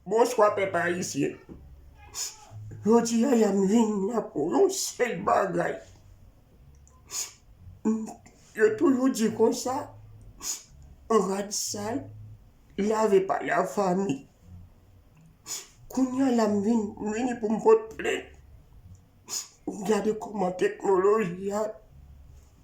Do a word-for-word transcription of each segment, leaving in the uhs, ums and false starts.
Bonswa pèp ayisyen. Jodi a, y a m vin la pou yon sèl bagay. Yo toujou di konsa, rad sal lave pa lafanmi. Kounye a la, m vin, m vini pou m pot plent. Gade kòman teknoloji a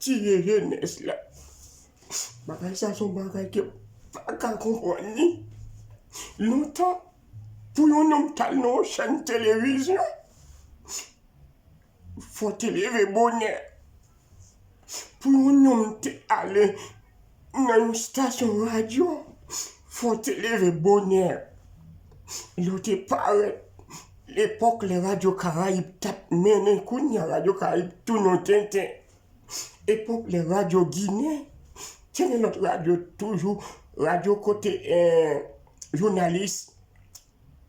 tiye jenès la. Bagay sa se yon bagay ke m pa ka konprann li. Lontan, pou yon nonm t al nan yon chèn televizyon, fò w te leve bonè. Pou yon nonm te ale nan yon stasyon radyo, fò w te leve bonè. Lè w te parèt, lepòk lè Radyo Karayib t ap mennen, kounye a Radyo Karayib tounen yon tenten. Epòk lè Radyo Ginen, te gen lòt radyo toujou, radyo kote, eh, jounalis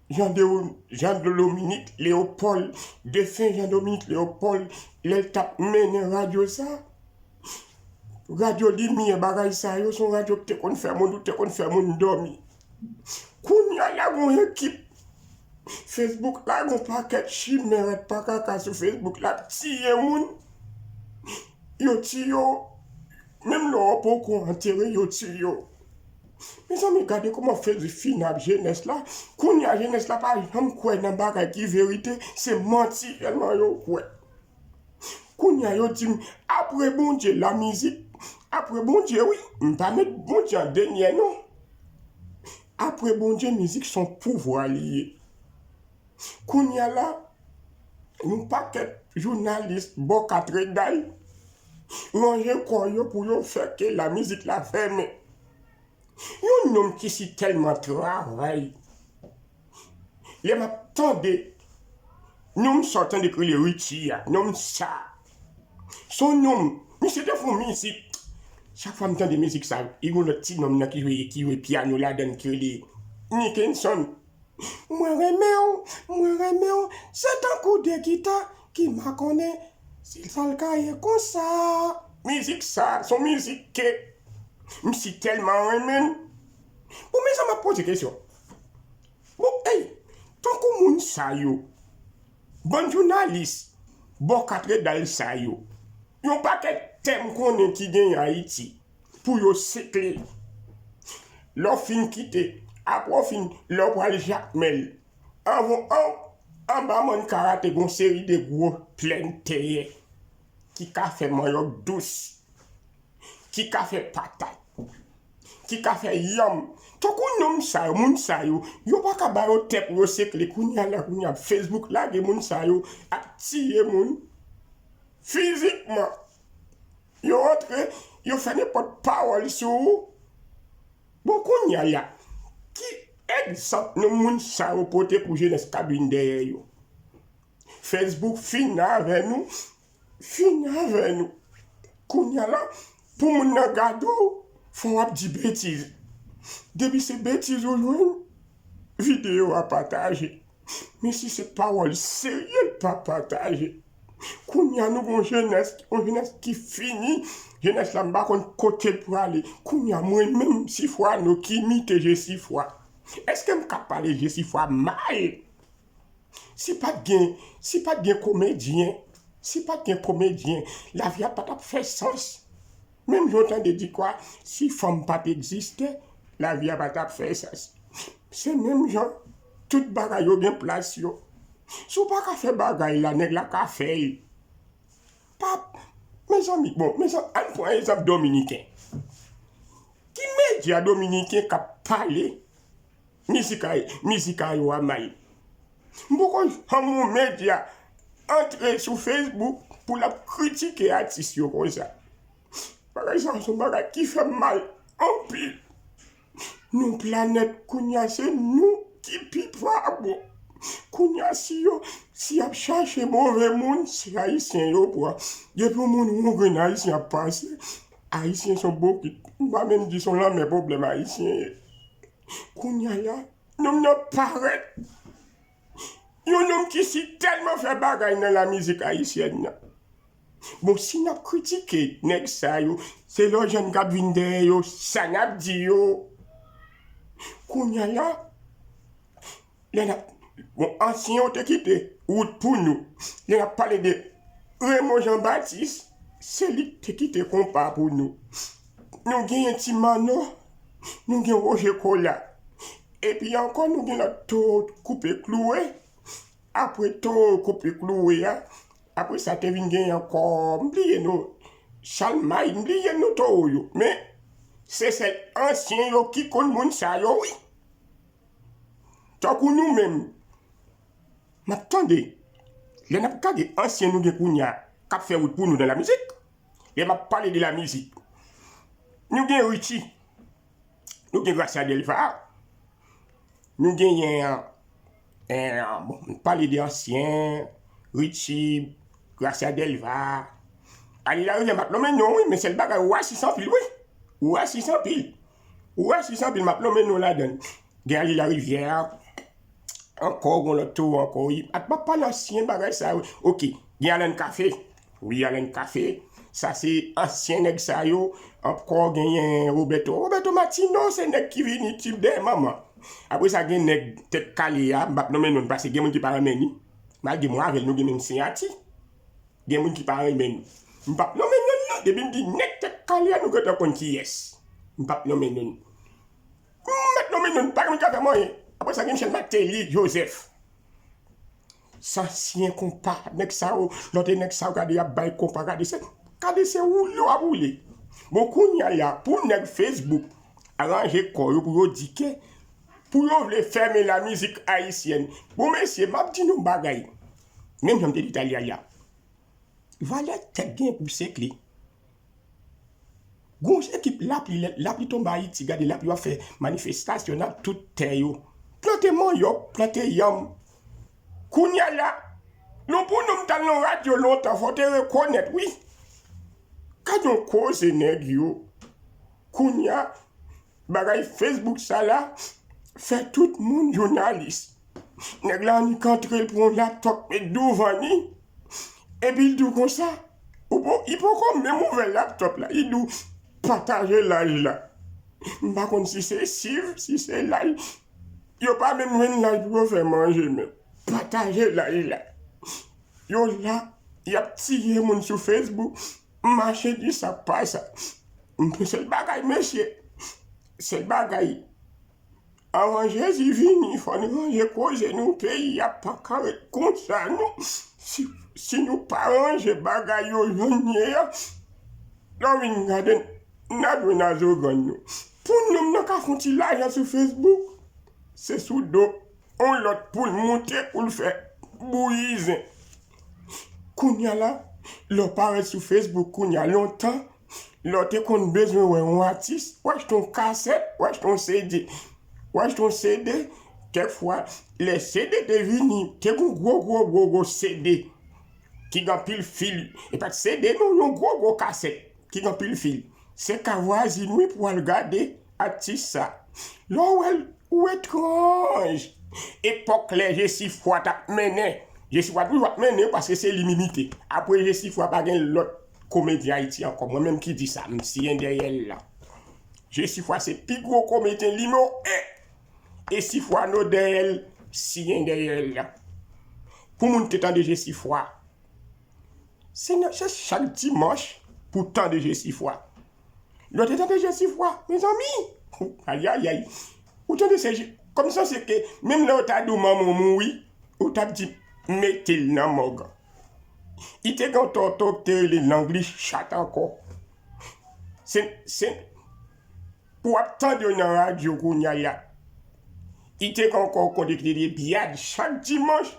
Jean de, Jean de Dominique Léopold, defen Jean Dominique Léopold, lè l t ap mennen radyo sa, radyo limyè, bagay sa yo, se yon radyo ki te konn fè moun, ou te konn fè moun dòmi. Kounye a la, gon ekip Facebook la, gon pakèt chimè rèd pa kaka sou Facebook la, ap tiye moun. Yo tiye w, menm lè w poko antere, yo tiye w. Mezanmi, gade kòman Facebook fin ap jenès la. Kounye a, jenès la pa janm kwè nan bagay ki verite, se manti sèlman yo kwè. Kounye a, yo di m, apre Bondye, lamizik, apre Bondye, wi, m pa met Bondye an dènyè, non. Apre Bondye, mizik se yon pouvwa li ye. Kounye a la, yon pakèt jounalis bò katreday ranje kò yo pou yo fè ke lamizik la fèmen. Yon nonm ki si tèlman travay. Lè m ap tande nonm sa w tande k rele Richie a, nonm sa. Se yon nonm, misye te fè yon mizik. Chak fwa m tande mizik sa, e gon lòt ti nonm nan ki jwe, ki jwe pyano ladan l ki rele Nickenson. Mwen renmen w, mwen renmen w, se tankou de gita ki makonnen, se sa l ka ye konsa. Mizik sa, se yon mizik ke m si tèlman renmen l. Bon, mezanmi, m ap poze kesyon. Bon, ey, tankou moun sa yo, bann jounalis, bò katreday sa yo, yon pakèt tèm konnen ki genyen Ayiti pou yo sekle. Lè w fin kite, apre w fin, lè w pral Jakmèl, anvan, an, anba Mòn Karate, gon seri de gwo plèn tèyè ki ka fè manyòk dous, ki ka fè patat, ki ka fè yanm. Tankou nonm sa yo, moun sa yo, yo pa ka ba yo tè pou yo sekle. Kounye a la, kounye a, Facebook lage moun sa yo ap tiye moun fizikman. Yo antre, yo fè nenpòt pawòl sou ou. Bon, kounye a la, ki egzanp nou moun sa yo pote pou jenès k ap vin dèyè yo? Facebook fin avè nou, fin avè nou. Kounye a la, pou moun nan gade w, fò w ap di betiz. Depi se betiz ou jwenn, videyo a pataje. Men si se pawòl serye l pa pataje. Kounye a nou gon jenès, yon jenès ki fini. Jenès la m pa konn kote l prale. Kounye a mwen menm Sifwano ki imite Jesifwa. Èske m ka pale Jesifwa mal? Si pa t gen, si pa t gen komedyen, si pa t gen komedyen, lavi a pa t ap fè sans. Menm jan w tande di kwa, si fanm pa t egziste, lavi a pa t ap fè sans. Se menm jan, tout bagay yo gen plas yo. Si w pa ka fè bagay la, nèg la ka fè l. Pa, mezanmi, bon, mezanmi, ann pran egzanp dominiken. Ki medya dominiken k ap pale mizik a, mizik a yo a mal? M poko janm wè yon medya antre sou Facebook pou l ap kritike atis yo konsa. Bagay sa a se yon bagay ki fè m mal anpil. Nou planèt kounye a se nou ki pi pa bon. Kounye a si yo, si y ap chache move moun, se ayisyen yo pran. Depi yon moun wongrenn ayisyen ap pase, ayisyen se yon bokit. M pa menm di se yon lanmè pwoblèm ayisyen ye. Kounye a la, nonm nan parèt. Yon nonm ki si tèlman fè bagay nan lamizik ayisyèn nan. Bon, si n ap kritike nèg sa yo, se lè jèn k ap vin dèyè yo, sa n ap di yo. Kounye a la, Lè n ap, bon, ansyen yo te kite wout pou nou. Lè n ap pale de Raymond Jean Baptiste, se li ki te kite konpa pou nou. Nou genyen Ti Manno, nou gen Roger Cola. Epi ankò, nou gen lòt Towo Koupe Klouwe. Apre Towo Koupe Klouwe a, apre sa te vin genyen ankò, m bliye non, Chalmay, m bliye non towo yo. Men, se sèl ansyen yo ki konn moun sa yo, wi. Tankou nou menm, n ap tande, lè n ap gade ansyen nou gen kounye a, k ap fè wout pou nou nan lamizik, lè m ap pale de lamizik, nou gen Richie, nou gen Gracia Delva, nou genyen, eh, bon, m pale de ansyen, Richie, Gracia Delva, Ali Larivière, m ap nonmen non, wi, men sèl bagay, ou rasis anpil, wi. Ou rasis anpil. Ou rasis anpil, m ap nonmen non ladann. Gen Ali Larivière, ankò, gon lòt towo ankò, wi. At m ap pale ansyen bagay sa yo. Oke, gen Alan Cafe. Wi, Alan Cafe. Sa se ansyen nèg sa yo. Ankò genyen Roberto. Roberto Martino, se nèg ki vini tip dèyè manman. Apre sa, gen nèg tèt kale a, m p ap nonmen non l paske gen moun ki pa renmen li. Malgre mwen avè l, nou gen menm siyati. Gen moun ki pa renmen nou. M p ap nonmen non l non. Depi m di nèg tèt kale a, nou gentan konn kiyès. M p ap nonmen non l. M mèt nonmen non l, pa gen moun k ap fè m anyen. Apre sa, gen Michel Martelly Joseph. Sa ansyen konpa, nèg sa yo, lòt nèg sa yo, gade y ap bay konpa, gade se, gade se woule yo ap woule. Bon, kounye a la, pou nèg Facebook aranje kò yo pou yo di ke, pou yo vle fèmen lamizik ayisyèn. Bon, mesye, m ap di nou yon bagay. Menm jan m te di Talia la. Valè tèt gen pou sekle. Gon ekip lapli, lè lapli tonbe Ayiti, gade lapli w ap fè manifestasyon nan tout tè yo. Plante manyòk, plante yanm. Kounye a la, non pou nou m t al nan radyo lontan, fò w te rekonèt, wi. Gade yon koze nèg yo. Kounye a, bagay Facebook sa la, fè tout moun jounalis. Nèg la annik antre l pran yon laptòp met douvan li. Epi l di w konsa, ou po, li poko menm ouvè laptòp la. Li di w pataje live la. M pa konn si se siv, si se live. Yo pa menm jwenn live pou yo fè manje menm. Pataje live la. Yo la, y ap tiye moun sou Facebook. M mache di sa k pa sa. M sèl bagay, mesye. Sèl bagay. Anvan Jezi vini, fò n ranje koze nou. Peyi a pa ka ret konsa, non. Si, si nou pa ranje bagay yo jan n ye a, lè w vin gade n, n a dwe n a zogann nou. Pou nonm nan ka fè yon ti lajan sou Facebook, se sou do yon lòt pou l moute, pou l fè bouyi zen. Kounye a la, lè w parèt sou Facebook kounye a, lontan, lè w te konn bezwen wè yon atis, w achte yon kasèt, w achte yon CD. W achte yon CD, kèk fwa, lè CD te vini, te gon gwo, gwo, gwo, gwo CD ki gen anpil fil. E pa t CD non, yon gwo, gwo kasèt ki gen anpil fil. Se ka vwazin wi pou w al gade atis sa. Lè w wè l, ou etranj. Epòk lè Jesifwa t ap mennen. Jesifwa toujou ap mennen paske se li m imite. Apre Jesifwa pa gen lòt komedyen Ayiti ankò. Mwen menm ki di sa, m siyen dèyè l la. Jesifwa se pi gwo komedyen nimewo en. E Sifwa nou dèyè l, siyen dèyè l la. Pou moun te tande Jesifwa, se nan, se chak dimanch pou tande Jesifwa. Lè w te tande Jesifwa, mezanmi, ayayay, ou tande se Je-, kòmsi se ke menm lè yo ta di w manman w mouri, ou t ap di mete l nan mòg. Li te gen yon tonton ki te rele Langli Chat ankò. Se, se, pou w ap tande yo nan radyo kounye a la. Li te gen ankò yon kote ki te rele Byad chak dimanch.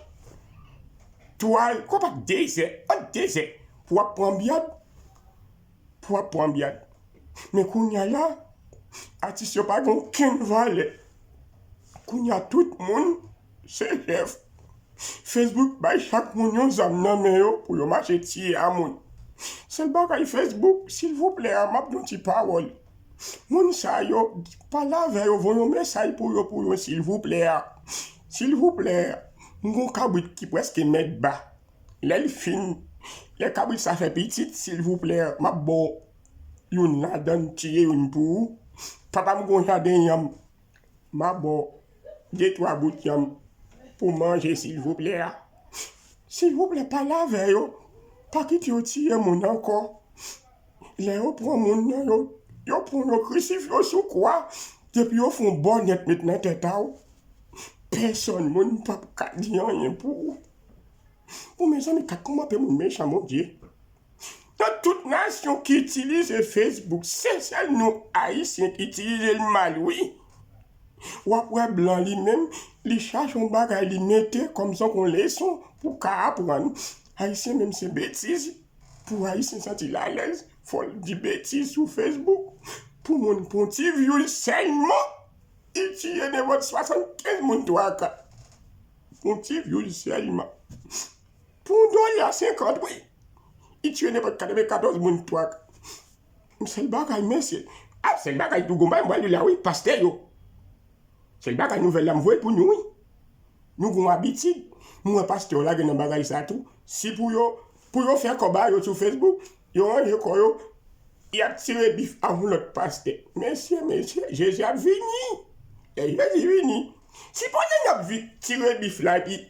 Twa, konpa dezè, ant dezè. Pou w ap pran Byad. Pou w ap pran Byad. Men kounye a la, atis yo pa gen okenn valè. Kounye a tout moun se chèf. Facebook bay chak moun yon zam nan men yo pou yo mache tiye a moun. Sèl bagay Facebook, silvouplè a, m ap di yon ti pawòl. Moun sa yo, pale avè yo, voye yon mesaj pou yo, pou yo, silvouplè a. Silvouplè a. M gon kabrit ki prèske mèt ba. Lè l fin, lè kabrit sa fè pitit, silvouplè a, m ap ba w youn ladan l, tiye youn pou ou. Papa m gon jaden yanm. M a ba w de twa bout yanm. pou manje, silvouplè a. Silvouplè, pale avè yo. Pa kite yo tiye moun ankò. Lè yo pran moun nan, yo, yo pran yo krisifye yo sou kwa. Depi yo fè yon bònèt met nan tèt a w, pèsòn moun p ap ka di anyen pou ou. Bon, mezanmi, gad kòman pe moun mechan, Bondye. Nan tout nasyon ki itilize Facebook, se sèl nou Ayisyen ki itilize l mal, wi. W ap wè blan li menm, li chache yon bagay li mete kòmsi yon leson pou ka aprann. Ayisyen menm se betiz. Pou Ayisyen santi l alèz, fò l di betiz sou Facebook. Pou moun, pou yon ti views sèlman, li tiye nenpòt swasannkenz moun twa ka. Pou yon ti views sèlman. Pou yon dola senkant, wi. Li tiye nenpòt katrevenkatòz moun twa ka. Sèl bagay, mesye. Ap sèl bagay tou, gon bagay m pral di la, wi, pastè yo. Sèl bagay, nouvèl la m voye pou nou, wi. Nou gon abitid. M wè pastè yo lage nan bagay sa tou. Si pou yo, pou yo fè kòb a yo sou Facebook, yo ranje kò yo, y ap tire bif a yon lòt pastè. Mesye, mesye, Jezi ap vini. Lè Jezi vini, si pandan n ap vi-, tire bif la, epi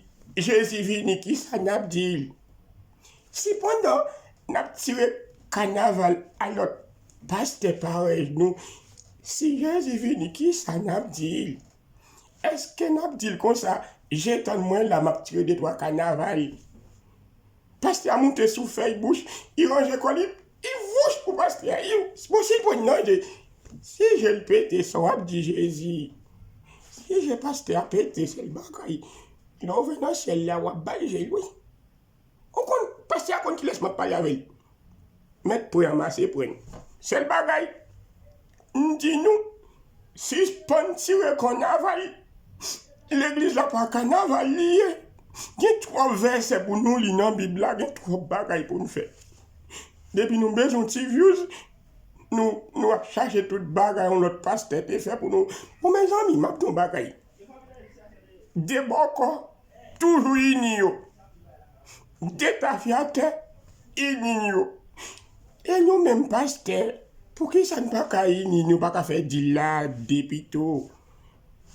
Jezi vini, kisa n ap di l? Si pandan n ap tire kanaval a lòt pastè parèy nou, si Jezi vini, kisa n ap di l? Èske n ap di l konsa, "Je, tann mwen la, m ap tire de twa kanaval"? Pastè a moute sou fèy bouch, li ranje kò li, li vouch pou pastè a. Li, bon, si l pran nan je, si je l pete, sa w ap di Jezi? Si je pastè a pete, sèl bagay, lè w vin nan syèl la, w ap bay je l, wi. Ou konn, pastè a konn kilès m ap pale avè l. Mèt pwen an, mase pwen. Sèl bagay, m di nou, sispann tire kanaval. Legliz la pa kanaval li ye. Gen twòp vèsè pou nou li nan Bib la, gen twòp bagay pou n fè. Depi nou bezwen ti views, nou, nou ap chache tout bagay yon lòt pastè te fè pou nou. Bon, mezanmi, m ap di yon bagay. De bòkò, toujou ini yo. De tafyatè, ini yo. E nou menm pastè, poukisa n pa ka ini, nou pa ka fè dil la de pito?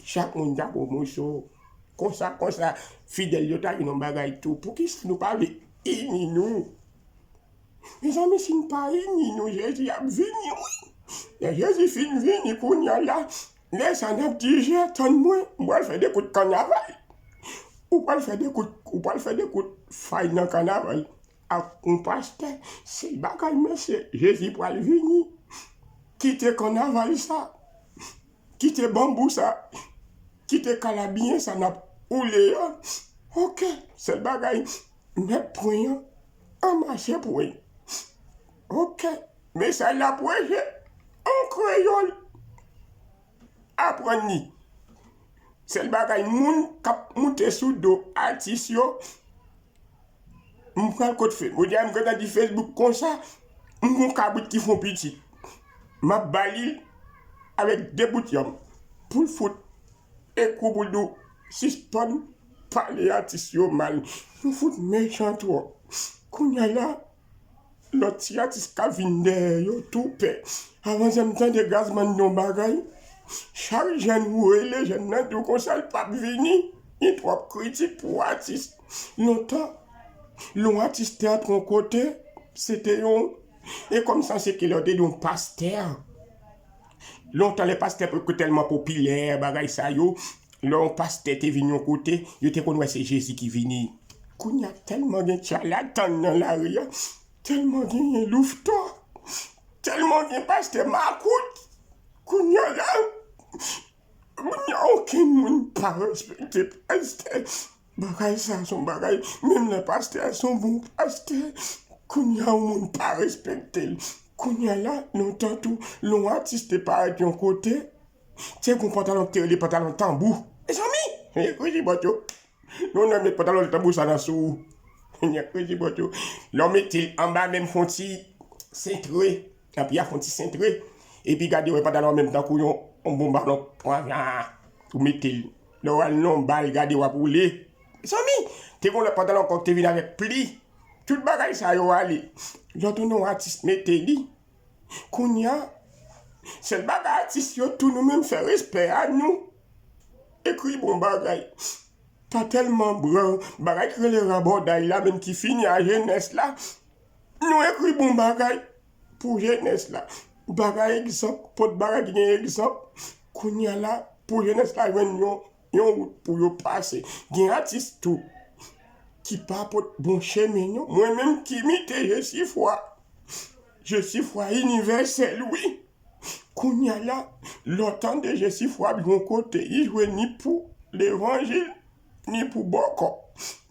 Chak moun ta pran moso. Konsa, konsa, fidèl yo ta gen yon bagay tou. Poukisa nou pa vle ini nou? Mezanmi, si n pa ini nou, Jezi ap vini, wi. Lè Jezi fin vini kounye a la, lè sa n ap di, "Je, tann mwen, m pral fè de kout kanaval." Ou pral fè de kout, ou pral fè de kout fay nan kanaval ak yon pastè. Se bagay, mesye, Jezi pral vini. Kite kanaval sa. Kite banbou sa. Kite kalabiyen sa n ap woule a. Oke, sèl bagay, mèt pwen an, anmase pwen. Oke, mesaj la preche an kreyòl. Aprann li. Sèl bagay, moun k ap moute sou do atis yo, m pral kot fe-, m gentan di Facebook konsa, m gon kabrit ki fon pitit. M ap ba li l avèk de bout yanm. Pou l fout ekou pou l di w, sispann pale atis yo mal. Nou fout mechan twòp. Kounye a la, lòt ti atis k ap vin dèyè yo tou pè. Avan yè m tande Gazman di yon bagay. Chak jèn ou rele, jèn nan di w konsa l p ap vini. Li twòp kritik pou atis. Lontan, lè yon atis te antre yon kote, se te yon, e kòmsi se ke lè w te di yon pastè. Lontan, lè pastè pa t tèlman popilè, bagay sa yo, lè yon pastè te vin yon kote, yo te konn wè se Jezi ki vini. Kounye a, tèlman gen tchalatan nan lari a, tèlman genyen louftò, tèlman gen pastè makout. Kounye a la, kounye a, okenn moun pa respekte pastè. Bagay sa se yon bagay, menm lè pastè a se yon bon pastè, kounye a yon moun pa respekte l. Kounye a la, lontan tou, lè yon atis te parèt yon kote, se gon pantalon ki te rele pantalon tanbou. Mezanmi, men krijibòt yo. Non, non, met pantalon tanbou sa nan sou ou. Men krijibòt yo. Lè w mete l anba menm fon ti sentre, nan pye a fon ti sentre, epi gade wè pantalon menm tankou yon, yon bon balon pran, ah, ou mete l. Lè w al nan yon bal, gade w ap woule. Mezanmi, te gon lòt pantalon ankò ki te vin avèk pli. Tout bagay sa yo ale. Lòt ou non atis mete li. Kounye a, sèl bagay atis yo tou nou menm fè respè a nou. Ekri bon bagay. ta tèlman bran, bagay ki rele rabòday la menm ki fini a jenès la. Nou ekri bon bagay pou jenès la. Bagay egzanp, pot bagay ki gen egzanp. Kounye a la, pou jenès la jwenn yon, yon wout pou yo pase. Gen atis tou ki pa pot bon chemen non. Mwen menm ki imite Jesifwa. Jesifwa inivèsèl, wi. Kounye a la, lè w tande Jesifwa ap jwe yon kote, li jwe ni pou levanjil, ni pou bòkò,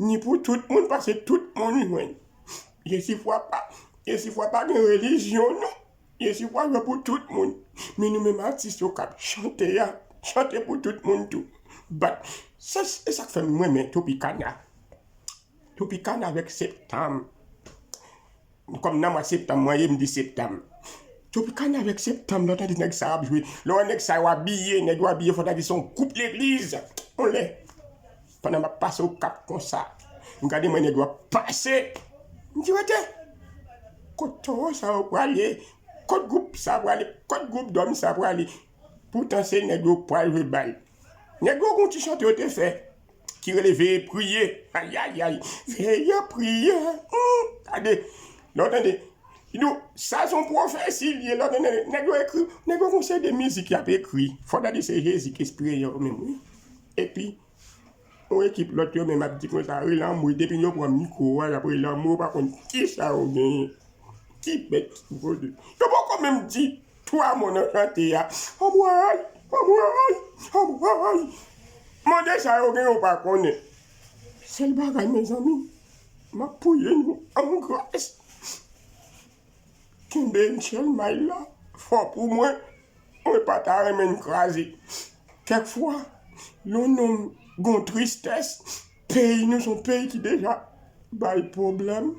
ni pou tout moun, paske tout moun jwenn. Jesifwa pa, Jesifwa pa gen relijyon non. Jesifwa jwe pou tout moun. Men nou menm atis yo k ap chante a, chante pou tout moun tou. Bat, se, se sa k fè m renmen Tropicana. Tropicana avèk Septan. Kòm nan mwa septanm mwen ye, m di Septan. Tropicana avèk Septan, lè w tande nèg sa yo ap jwe, lè w wè nèg sa yo abiye, nèg yo abiye fò w ta di se yon gwoup legliz. On lè, pandan m ap pase Okap konsa, m gade mwen nèg yo ap pase. M di rete. Kot towo sa yo prale? Kot gwoup sa prale? Kot gwoup dòm sa prale? Poutan se nèg yo pral jwe bal. Nèg yo gon ti chante yo te fè ki rele Veye Priye. Ayayay, veye priye. Hmm, gade. Lè w tande, li di w, sa se yon pwofesi li ye. Lè w tande, nèg yo ekri, nèg yo gon seri de mizik y ap ekri. Fò w ta di se Jezi ki enspire yo menm, wi. Epi, yon ekip lòt yo menm ap di konsa, rele anmwe. Depi yo pran mikwo a, y ap rele anmwe, yo pa konn kisa yo genyen. Ti bèt, Bondye. Yo poko menm di twa mo nan chante a. Anmway, anmway, anmway. Mande sa yo gen yo pa konnen. Sèl bagay, mezanmi, m ap priye nou an gras. Kenbe Angel May la fò pou mwen. Mwen pa ta renmen n kraze. Kèk fwa, lè yon nonm gon tristès, peyi nou se yon peyi ki deja bay pwoblèm.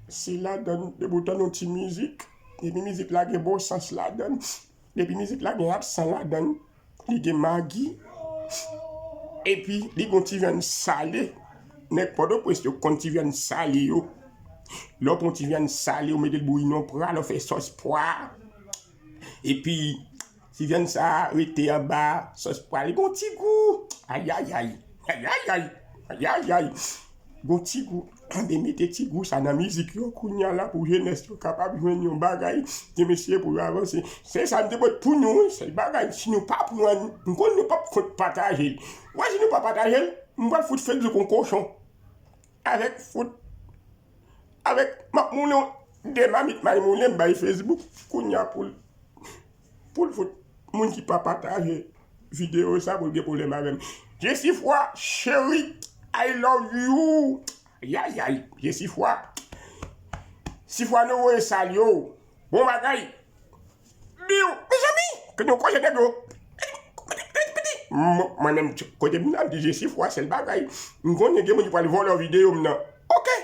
Se ladann, depi w tande yon ti mizik, depi mizik la gen bon sans ladann, depi mizik la gen absan ladann, li gen magi, epi li gon ti vyann sale. Nèg Pòtoprens yo konn ti vyann sale yo. Lè w pran ti vyann sale, ou mete l bouyi nan pra, lè w fè sòs pwa. Epi, ti vyann sa a rete anba sòs pwa, li gon ti gou. Ayayay, ayayay, ayayay. Gon ti gou. Anben, mete ti gou sa nan mizik yo kounye a la pou jenès yo kapab jwenn yon bagay. Di mesye pou yo avanse. Se sa m te pot pou nou, wi. Sèl bagay, si nou pa pran, m konn nou p ap fout pataje l. Wè, si nou pa pataje l, m pral fout Facebook yon kochon. Avèk fout, avèk, m ap moulen de mamit may moulen, m bay Facebook. Kounye a pou l, pou l fout moun ki pa pataje videyo sa pou l gen pwoblèm avè m. Jesifwa, cheri, I love you. Yayay, Jesifwa. Sifwa nou voye salye w. Bon bagay. Biw, mezanmi, ke nou koze nèg yo. Mwen menm, kote m nan, di Jesifwa, sèl bagay. M konnen gen moun ki pral vòlò videyo m nan. Oke.